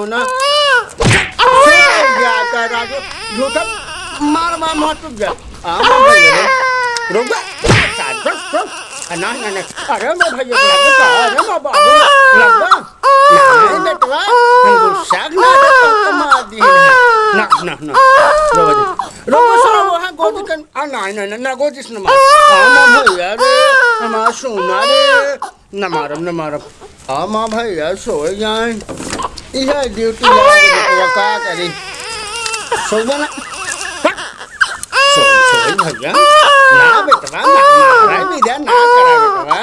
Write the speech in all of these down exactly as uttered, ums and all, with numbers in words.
ना। सो गया का राजू, झूठा मार मार मार चुप जा। आ, मार भैया रे। रुक बा। रुक, रुक, रुक। आ, ना, ना, ना। अरे, मार भैया, लग बा। अरे, मार बाबू, लग बा। नहीं, बेटवा, हम गुस्सा ना तो मार दी है। ना, ना, ना। रुक जा। रुक बा, सो वहाँ गोदी कन-, आ, ना, ना, ना, ना, गोदी से ना मार। आ, मार भैया रे, हमार सोना रे। न मारब, न मारब। हाँ माँ भैया, सोए जाएन। इहे ड्यूटी लागे बेटवा, का करी? सोए ना। सोए, सोए भैया। ना बेटवा, ना मारा विद्या, ना करा बेटवा।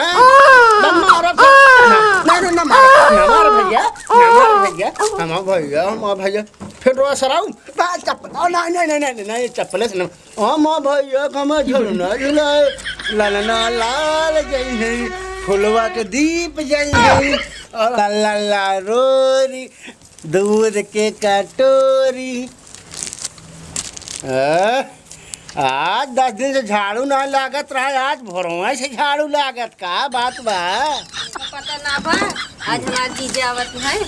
ना मारब, ना, ना, ना, ना मारब, ना मार भैया, ना मार भैया। हमार भैया, हमार भैया। फिर रोआ सराऊ, बा चप्पल, ओ, नहीं, नहीं, चप्पले से ना। ओ माँ भैया, कमा झुलना झुलाए, ललना लाल जइहैं, फुलवा के दीप जइहैं, और ला ला ला रोरी, दूध के कटोरी। आ, आज दस दिन से झाड़ू ना लागत रहा, आज भोरवा से झाड़ू लागत, का बात बा? पता ना बा, आज हमार जीजा आवत है।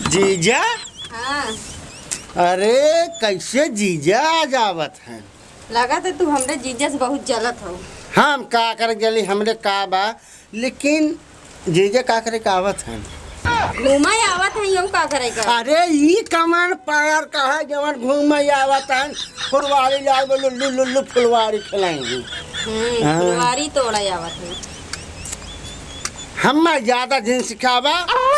जीजा? हाँ। अरे, कैसे जीजा आज आवत हैं? लागत है तू हमरे जीजा से बहुत जलत हो। हम का करे जली, हमरे का बा, लेकिन जीजा का करे का आवत हैं? घूमे आवत हैं, यूं का करे का? अरे, ई कमन पार का है, जवन घूमे आवत हैं, फुलवारी लाल बोलो, लुल्लू, लुल्लू फुलवारी खिलाएंगे। हम्म, हाँ। फुलवारी तोड़े आवत हैं। हम्मा ज्यादा दिन सिखावा,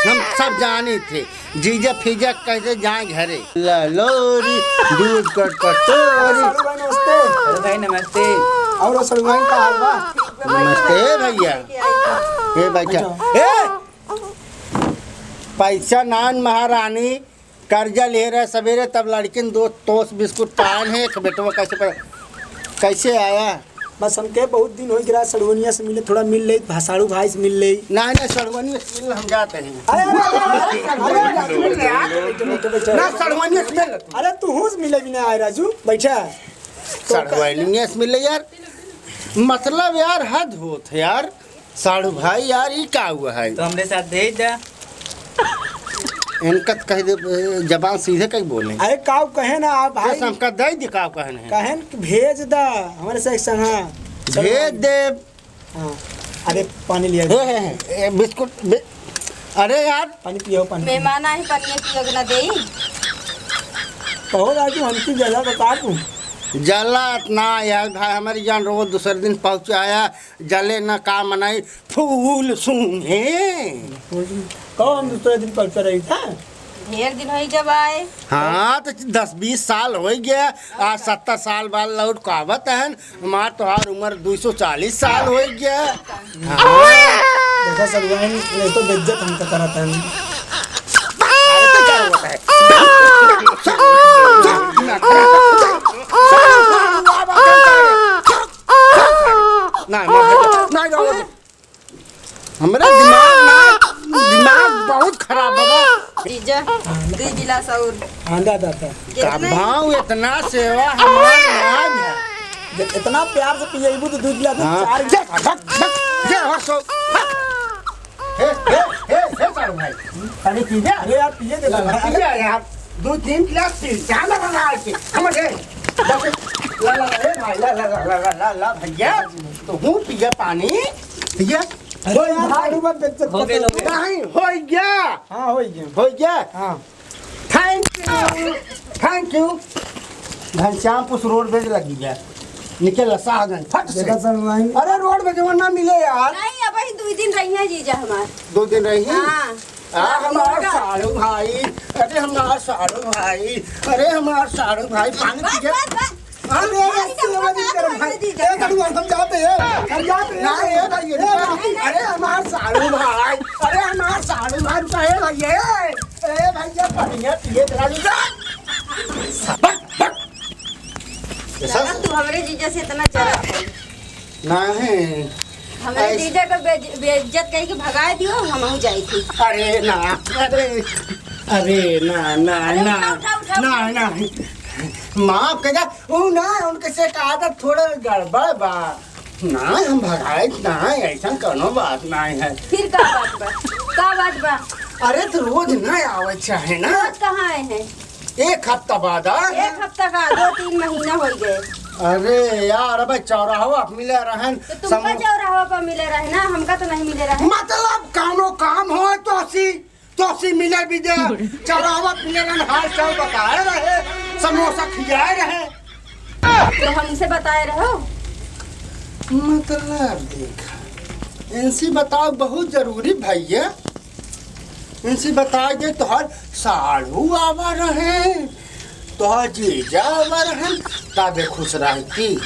हम सब जानी थे। जीजा फीजा कहते जाए घरे। ला लोरी, दूध कट कटोरी। साढ़ू भाई नमस्ते। अरे भाई नमस्ते। और साढ़ू भाई का हाल बा? नमस्ते भैया। ए बच्चा। अच्छा। ए! पैसा नान महारानी, कर्जा ले रहे सवेरे, तब लड़किन दो टोस बिस्कुट पान है, एक बेटवा कैसे पर, कैसे आया? बस हमके बहुत दिन होइ गया सड़वनिया से मिले, थोड़ा मिल ले, भा-, साड़ू भाई से मिल ले। ना, ना, सड़वनिया से मिल, हम जाते हैं। अरे, अरे, अरे, अरे, अरे, अरे, अरे, अरे, अरे, अरे, ना, सड़वनिया से मिल। अरे, तू हूँ से मिले भी ना आए, राजू, बैठा। तो सड़वनिया से मिल यार, मतलब यार, हद होत है यार। साढ़ू भाई, यार, ई का हुआ है? तो हमरे साथ भेज दे। इनका तो कह दे, जबान सीधे कहीं बोले। अरे, काऊ कहे ना आप भाई। बस हमका दे दे, काऊ कहे नहीं। कहेन कि भेज दा, हमरे से एक संग, हाँ। भेज दे। हाँ। अरे, पानी लिया। हे, हे, हे, ए, बिस्कुट, बि-, अरे यार। पानी पियो, पानी। मेहमान आए, पानी पियो के ना देई। कहो राजू, हमकी जला बता तू। जला इतना यार भाई, हमारी जान रोज दूसरे दिन पहुँचाया। जले न का मनई फूल सूंघे। कहो हम दूसरे दिन पहुँचा रही था। ढेर दिन होई जब आए। हाँ, तो दस बीस साल होइ गया। आज सत्तर साल बाद लौट के आवत हन। हमार तोहार उम्र दो सौ चालीस साल होइ गया। हाँ। देखा सलवाइन, ये तो बेइज्जत हमका करत हन। अरे तो क्या होता है? ना, ना, ना, ना, ना। हमरा दिमाग ना, दिमाग बहुत खराब बा। जीजा, दू गिलास और। हाँ, दा, दा, दा। कितने? कभाऊ इतना सेवा हमार ना है। जब इतना प्यार से पिएबू तो दू गिलास, हाँ। चार गिलास। जा, जा, जा, जा, हट सो। हे, हे, हे, हे, साढ़ू भाई। अरे, पी जा। अरे यार, पिए दे ला, ला, ला, पी जा यार। दो तीन गिलास पी, क्या लगा ला के? हम दे। बस, ला, ला, ला, ए भाई, ला, ला, भैया, तो हूँ पिया पानी, पिया। अरे यार, भाई, साढ़ू बात बेइज्जत हो गए, कर हो गए। नहीं, हो गया। हाँ, हो गया। हो गया। हाँ। Thank you, thank you। घनश्यामपुर से रोड पे लगी है, निकल साहगंज, फट से। देखा सर, वहीं अरे, रोड पे जवन ना मिले यार। नहीं, अब ही दो दिन रही है जीजा हमार। दो दिन रही है? हाँ। आ, हमार साढ़ू भाई, अरे हमार साढ़ू भाई, अरे हमार साढ़ू भाई, पानी बस, पी के। बस, बस। अरे, अरे, अरे, सेवा नहीं कर भाई। जीजा। ए, कड़ुआ, हम जाते हैं, हम जाते हैं। ना, ए भाई, ए भाई, अरे हमार साढ़ू भाई, अरे हमार साढ़ू भाई, रुका, ए भाई, ए, ए भैया, बढ़िया पिए तेरा जीजा। बक, बक। ऐसा लगा तू हमरे जीजा से इतना जलत है। नहीं। हमरे ऐस- जीजा का बेज-, बेइज्जत कही के भगा दियो, हमहू जाई थी। अरे ना, अरे, अरे ना, ना, अरे ना, उठा, उठा, उठा। ना, ना। माफ कर दे, ऊ ना, उनके से एक आदत थोड़ा गड़बड़ बा। ना, हम भगाइत ना, ऐसा कोनो बात ना है। फिर का बात बा? का बात बा? अरे, तो रोज न आवे चाहे ना। रोज कहाँ आए हैं? एक हफ्ता बाद आ। एक हफ्ता का, दो तीन महीना होइ गए। अरे यार, अबे चौराहा पे मिले रहन। तो तुमका सम- चौराहा पे मिले रहे ना, हमका तो नहीं मिले रहे। मतलब कामो काम हो तो सी, तो सी मिले भी दे। चौराहा पे मिले रहन, हाल चाल बताए रहे, समोसा खियाए रहे। तो हमसे बताए रहो। मतलब देख, इनसे बताओ बहुत जरूरी भैया। इनसे बताए दे तोहर साढ़ू आवा रहे, तोहर जीजा आवा रहे, तबे खुश रहती।